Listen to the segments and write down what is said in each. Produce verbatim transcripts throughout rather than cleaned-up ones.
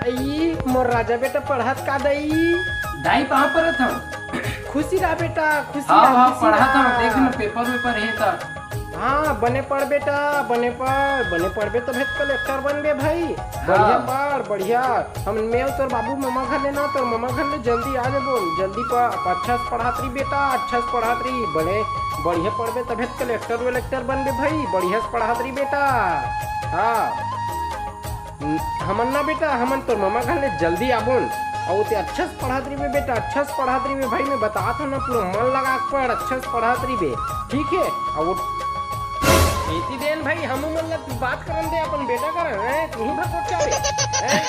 अई, मोर राजा बेटा पढ़त का दई? दाई, पाँव परत हंव। खुशी रह बेटा, खुशी हाँ, रह, हाँ, खुशी पढ़त हंव, रह। देख ना, पेपर वेपर हे त। हाँ, बने पढ़ बेटा, बने पढ़, बने पढ़बे तभे त कलेक्टर बनबे भाई। हाँ। बढ़िया पढ़, बढ़िया। हम, मैं तोर बाबू ममा घर ले ना, तोर ममा घर ले जल्दी आ जाबो, जल्दी पढ़, अच्छा से पढ़ात रही बेटा, अच्छा से पढ़ात रही, बने, बढ़िया पढ़बे तभे त कलेक्टर वेलेक्टर बनबे भाई, बढ़िया से पढ़ात रही बेटा। हाँ। हमन ना बेटा, हमन तोर ममा घर ले जल्दी आबोन। अउ ते अच्छा से पढ़ात रहिबे बेटा, अच्छा से पढ़ात रहिबे भाई, मैं बतात हंव ना, पूरा मन लगा के पढ़, अच्छा से पढ़ात रहिबे, ठीक हे? अउ एती देन भाई, हमू मन ला बात करन दे अपन बेटा कर, हैं? तू ही भर सोच के आवे, हैं?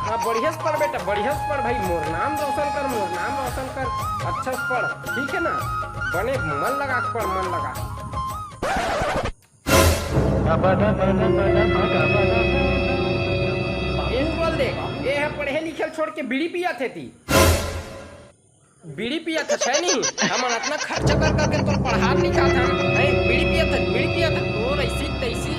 हाँ, बढ़िया से पढ़ बेटा, बढ़िया से पढ़ भाई, मोर नाम रोशन कर, मोर नाम रोशन कर, अच्छा से पढ़, ठीक हे ना? बने मन लगा के पढ़, मन लगा। ए बोल दे, ए ह पढ़े लिखे ल छोड़ के बीड़ी पियत हे ती। बीड़ी पियत हे, छै नहीं? हमन अतना खर्चा कर करके तोर पढ़ात लिखात हन, हैं? बीड़ी पियत हे, बीड़ी पियत हे, तोर ऐसी तैसी।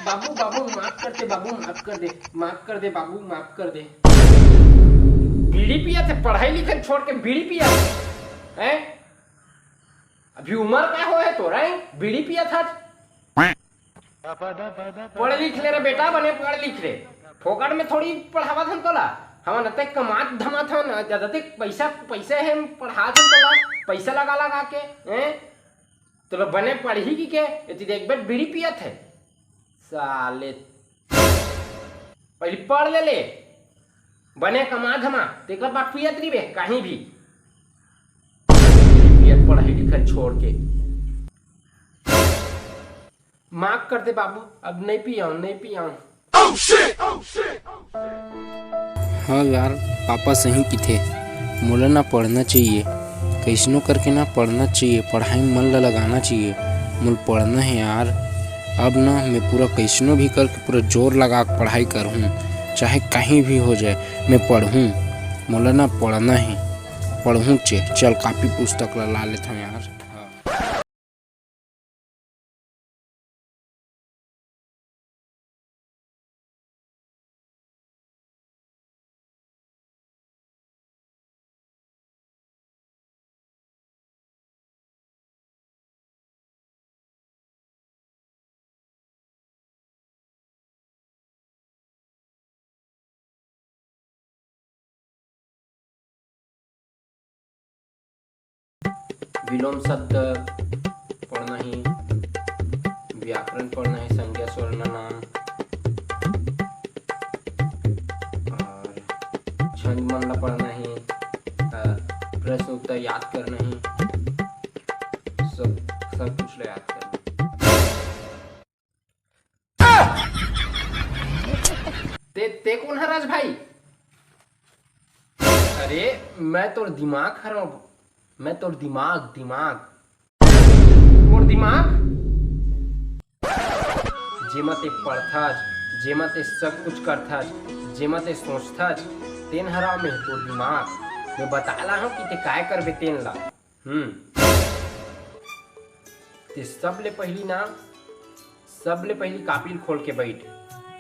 बाबू, बाबू, माफ कर दे, बाबू, माफ कर दे, माफ कर दे, बाबू, माफ कर दे। बीड़ी पियत हे, पढ़ाई लिखाई छोड़ के बीड़ी पियत हे, हैं? अभी उम्र का होय हे तोर, हैं? बीड़ी पियत हस। पढ़ लिख ले रे बेटा, बने पढ़ लिख ले। फोकट में थोड़ी पढ़ावत हन तोला। हमन अतेक कमात धमात हन, अतेक पैसा, पैसा हे, पढ़ात हन तोला, पैसा लगा लगा के, हैं? तोला बने पढ़ही कि के? एती देख बे, बीड़ी पियत हे। साले, पहिली पढ़ ले ले, बने कमा धमा, तेकर बाद पियत रहिबे, कहीं भी। बीड़ी पियत, पढ़ाई लिखाई छोड़ के। माफ कर दे बाबू, अब नहीं पियंव, नहीं पियंव। हाँ यार, पापा सही किथे, मोला ना पढ़ना चाहिए, कइसनो करके ना पढ़ना चाहिए, पढ़ाई में मन ला लगाना चाहिए। मोला पढ़ना हे यार, अब ना मैं पूरा कइसनो भी करके पूरा जोर लगा के पढ़ाई करहूँ, चाहे कहीं भी हो जाए, मैं पढ़हूँ। मोला ना पढ़ना हे, पढ़हूँ चे। चल, कापी पुस्तक ला, ला लेथंव यार। हाँ। विलोम शब्द पढ़ना हे, व्याकरण पढ़ना हे, संज्ञा सर्वनाम, अउ छंद मन ला पढ़ना हे, अ, प्रश्न उत्तर याद करना हे, सब, सब कुछ ला याद करना हे। ते, ते कोन हरस भाई? अरे, मैं तोर दिमाग हरंव, मैं तोर दिमाग, दिमाग। मोर दिमाग? जेमा ते पढ़थस, जेमा ते सब कुछ करथस, जेमा ते सोचथस, तेन हरंव मैं तोर दिमाग। मैं बताय ला हंव कि ते काय करबे तेन ला। हम्म। ते सबले पहिली ना, सबले पहिली कापी ल खोल के बइठ।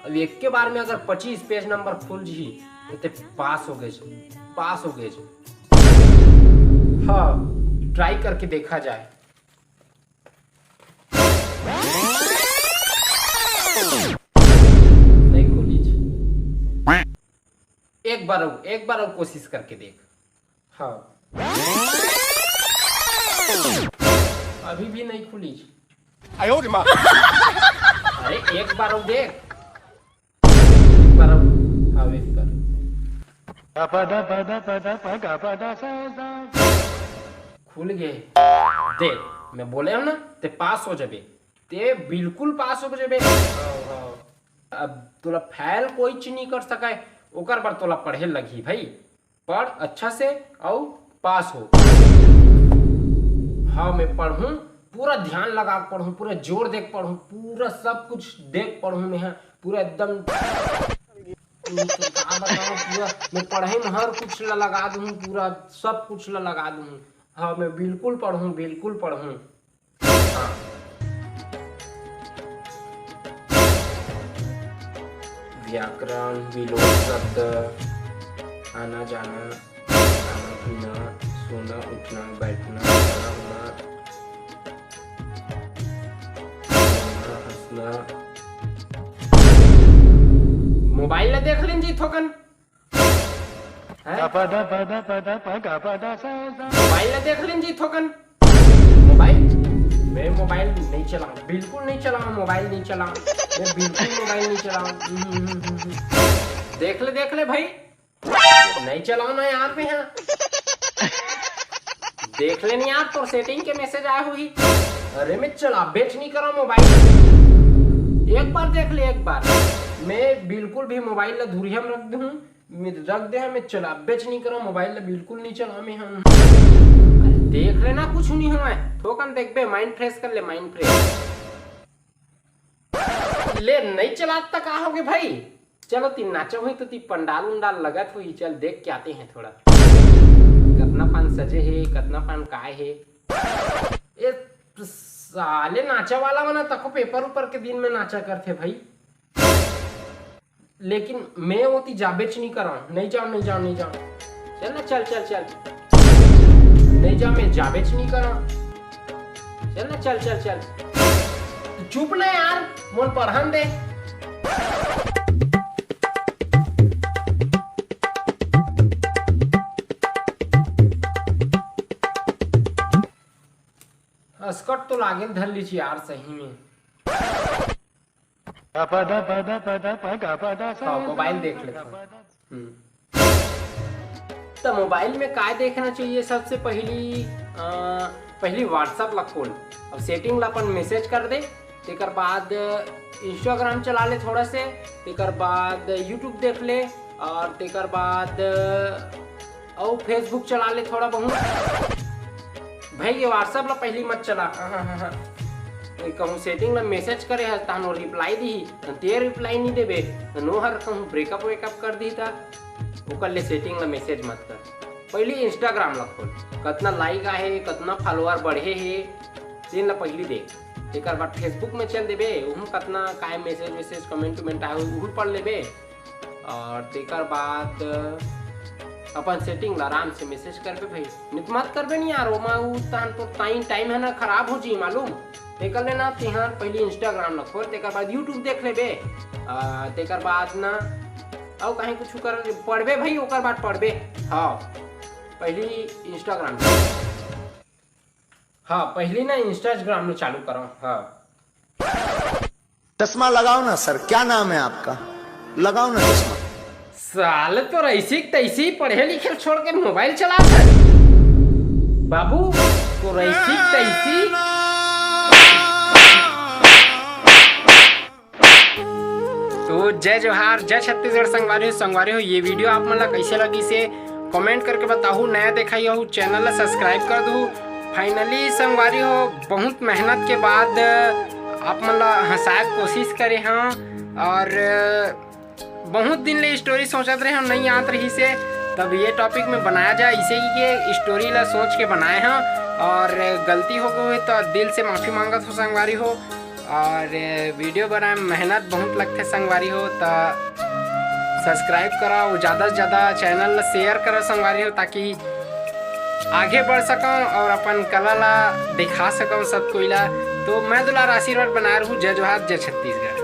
अब एके बार में अगर पच्चीस पेज नंबर खुल जही, त ते पास हो गेस, पास हो गेस। हाँ, try करके देखा जाए। नहीं खुलिस। एक बार अउ, एक बार अउ कोशिश करके देख। हाँ। अभी भी नहीं खुलिस। आयो रे माँ। अरे, एक बार अउ देख। एक बार अउ। हाँ, एक बार। खुल गे। देख, मैं बोले हंव ना, ते पास हो जाबे। ते बिल्कुल पास हो जाबे। हाँ, हाँ। अब तोला फेल कोई चीज नहीं कर सके, ओकर बर तोला पढ़े लगही भाई। पढ़ अच्छा से अउ पास हो। हाँ, मैं पढ़हूँ, पूरा ध्यान लगा के पढ़हूँ, पूरा जोर दे के पढ़हूँ, पूरा सब कुछ दे के पढ़हूँ मैं, हाँ, पूरा एकदम, का बताऊँ, पूरा मैं पढ़ाई में हर कुछ ला लगा दूँ, पूरा सब कुछ ला लगा दूँ। हाँ, मैं बिल्कुल पढ़ूँ, बिल्कुल पढ़ूँ। हाँ। व्याकरण, विलोम शब्द, आना जाना, खाना पीना, सोना उठना, बैठना, खड़ा होना, रोना, हंसना। मोबाइल ला देख लेन जी थोकन। हैं? मोबाइल ला देख लेन जी थोकन। मोबाइल? मैं मोबाइल नहीं चलाऊं, बिल्कुल नहीं चलाऊं, मोबाइल नहीं चलाऊं, मैं बिल्कुल मोबाइल नहीं चलाऊं। हम्म, हम्म, हम्म, हम्म। देख ले, देख ले भाई, नहीं चलाऊं ना यार मैं, हाँ। देख ले नहीं यार, तोर सेटिंग के मैसेज आए हुई। अरे मैं चलाबेच नहीं करा मोबाइल। एक बार देख ले, एक बार। मैं बिल्कुल भी मोबाइल ला धुरिया में रख दूं, मैं रख दे, मैं चलाबेच नहीं करा मोबाइल ला, बिल्कुल नहीं चला मैं, हाँ। अरे देख लेना, कुछ नहीं हुआ है, थोकन देखबे, माइंड फ्रेश कर ले, माइंड फ्रेश। ले, नहीं चलात त का होगे भाई? चलो, ती नाचा हुई तो ती पंडाल उंडाल लगत हुई, चल देख के आते हैं थोड़ा, कतना पान सजे हे, कतना पान काय हे। ए साले, नाचा वाला मन तको पेपर ऊपर के दिन में नाचा करथे भाई, लेकिन मैं ओती जाबेच नहीं करा, नहीं जाऊँ, नहीं जाऊँ, नहीं जाऊँ। चल ना, चल, चल, चल, नहीं जाऊँ, मैं जाबेच नहीं करा। चल ना, चल, चल, चल। तू चुप ना यार, मोन पढ़न दे। अस्कट तो लागेल धर लीची यार, सही में। हाँ, मोबाइल देख लेता हूँ। हम्म। तो मोबाइल में काय देखना चाहिए? सबसे पहली, अ, पहली WhatsApp ला खोल। अब सेटिंग ला अपन मैसेज कर दे, तेकर बाद Instagram चला ले थोड़ा से, तेकर बाद YouTube देख ले, और तेकर बाद अउ Facebook चला ले थोड़ा बहुत। भाई, ये WhatsApp ला पहली मत चला। हाँ, हाँ, हाँ, हाँ। कोई कहूँ सेटिंग ला मैसेज करे हस, तहन वो रिप्लाई दिही, त ते रिप्लाई नहीं देबे, त नोहर कहूँ ब्रेकअप वेकअप कर दिही, त ओकर ले सेटिंग ला मैसेज मत कर। पहली Instagram ला खोल, कतना लाइक आहे, कतना फॉलोअर बढ़े हे, तेन ला पहली देख। तेकर बाद Facebook में चल देबे, उहू कतना काय मैसेज वैसेज, कमेंट उमेंट आए, उहू पढ़ लेबे। और तेकर बाद अपन सेटिंग ला आराम से मैसेज करबे भाई, नित मत करबे नहीं यार, ओमा उ तहन तो टाइम, टाइम है ना, खराब हो जी मालूम। तेकर ले ना तिहार पहली Instagram ला खोल, तेकर बाद YouTube देख लेबे, आ, तेकर बाद ना अउ कहीं कुछ कर पढ़बे भाई, ओकर बाद पढ़बे। हाँ, पहली Instagram। हाँ, पहली ना Instagram ला चालू करो। हाँ। चश्मा लगाओ ना सर, क्या नाम है आपका? लगाओ ना चश्मा। साले तो ऐसी तैसी पढ़े लिखे छोड़ के मोबाइल चलात है। बाबू, तो ऐसी तैसी। तो जय जोहार, जय छत्तीसगढ़ संगवारी हो। संगवारी हो, ये वीडियो आप मन ला कैसे लगी से कमेंट करके बताहू। नया देखा ही हो, चैनल ला सब्सक्राइब कर दू। फाइनली संगवारी हो, बहुत मेहनत के बाद आप मन ला हंसाए के कोशिश करे हाँ, और बहुत दिन ले स्टोरी सोचत रहे हाँ, नहीं आत रही से, तब ये टॉपिक में बनाया जाए, इसे ही ये स्टोरी ला सोच के बनाए हाँ, और गलती हो गई तो दिल से माफी मांगत हो संगवारी हो। और वीडियो बनाए में मेहनत बहुत लगथे संगवारी हो, त सब्सक्राइब करा और ज़्यादा से ज़्यादा चैनल ला शेयर करा संगवारी हो, ताकि आगे बढ़ सकूँ और अपन कला ला दिखा सकूँ सब कोई ला। तो मैं दुलार आशीर्वाद बनाए रहूँ। जय जोहार, जय छत्तीसगढ़।